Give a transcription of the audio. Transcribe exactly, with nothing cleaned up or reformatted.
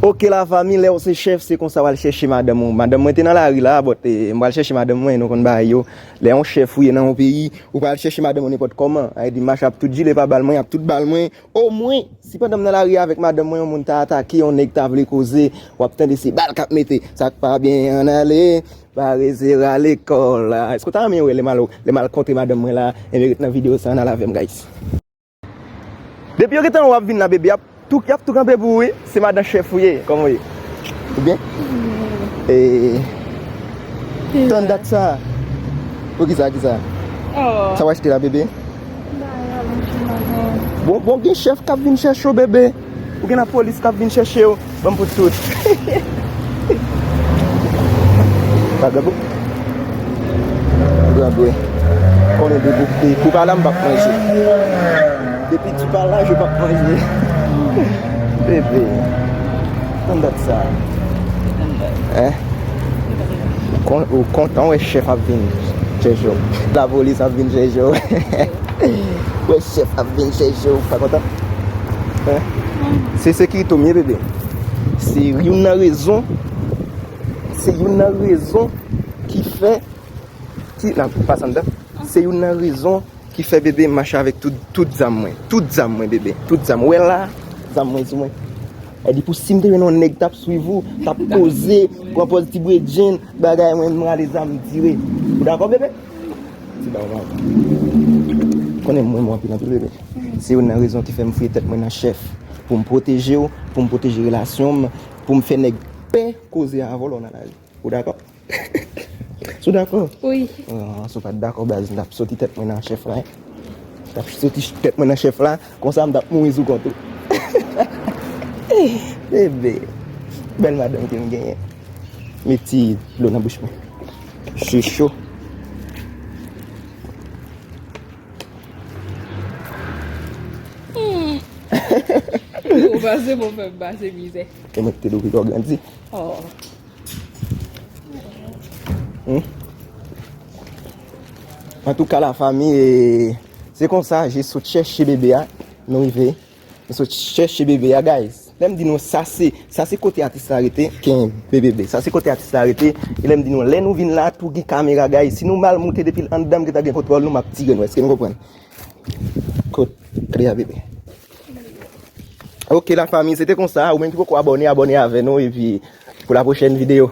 Ok, la fami, lè w se chèf, se konsa w al chèche madanm ou. Madanm mwen te nan lari la, but, eh, m pral chèche madanm mwen, nou konn bagay yo. Lè yon chèf ou ye nan yon peyi, ou pral chèche madanm ou nenpòt kòman. Sa vle di mache ap tout jile pa bal mwen, ap tout bal mwen. Omwen, si pandan m nan lari avèk madanm mwen, yon moun ta atake, yon nèg ta vle koze, w ap tande se bal k ap mete. Sa k pa byen ann ale, pa rete rale kò la. Èske w ta renmen wè lè m al, lè m al kontre madanm mwen la? Enben ret nan videyo sa, ann al avè m, guys. Depi yo gentan wè w ap vin la, bebe, y ap tou, y ap tou kanpe pou ou, wi. Se madan chèf ou ye, kòman w ye? Ou byen? E, tann dat sa. Pou kisa, kisa? Oh. Sa w achte la, bebe? Ba, ya, bon, ti maten. Bon, bon, gen chèf k ap vin chèche w, bebe. Ou gen lapolis k ap vin chèche w. Ban m pou tout. Pa grangou. Grangou. Konnen depi, depi pa la m p ap manje. Depi ti pa la, je p ap manje. Bebe. Tann dat sa. Hein? Ou kon-, ou kontan wè chèf ap vin chèche w. Lapolis ap vin chèche w. Wè chèf ap vin chèche w. Pa kontan? Hein? Se sekirite w m ye, bebe. Se youn nan rezon, se youn nan rezon ki fè, ki, nan, pa anndan. Se youn nan rezon ki fè, bebe, m mache avèk tout, tout zam mwen. Tout zam mwen, bebe. Tout zam. Ou wè la, zam mwen sou mwen. E di pou si m te jwenn yon nèg t ap swiv ou, t ap koze, pran pòz ti bredjenn, bagay mwen, m rale zam dire. Ou dakò, bebe? Se ba w, ba w. Konnen mwen, mwen anpil, anpil, bebe. Se youn nan rezon ki fè m fouye tèt mwen nan chèf. Pou m pwoteje w, pou m pwoteje relasyon m, pou m fè nèg pè koze avè w lè w nan lari. Ou dakò? Si w dakò? Wi. Ah, si w pa t dakò, baz, m t ap soti tèt mwen nan chèf la, hein. M t ap soti tèt mwen nan chèf la, konsa m t ap mouri sou kont ou. Bebe. Bèl madanm ke m genyen. Met ti dlo nan bouch mwen. Chouchou. Hmm. Ou pase pou fè m pase mizè. E mwen ki te dwe pito grandi. Oh. Hmm? Antouka, la fami, e, se konsa, je sot chèche bebe a, nou rive. Nou sot chèche bebe a, guys. Lè m di nou, sa se, sa se kote atis la rete, kenbe bebe. Sa se kote atis la rete. E lè m di nou, lè nou vin la, tou gen kamera, guys. Si nou mal moute depi l anndan, m gentan gen kontwòl nou, m ap tire nou. Èske nou konprann? Kot, kote a, bebe? Ok, la fami, se te konsa. Ou menm ki poko abòne, abòne avè nou. Epi, pou la pwochèn videyo.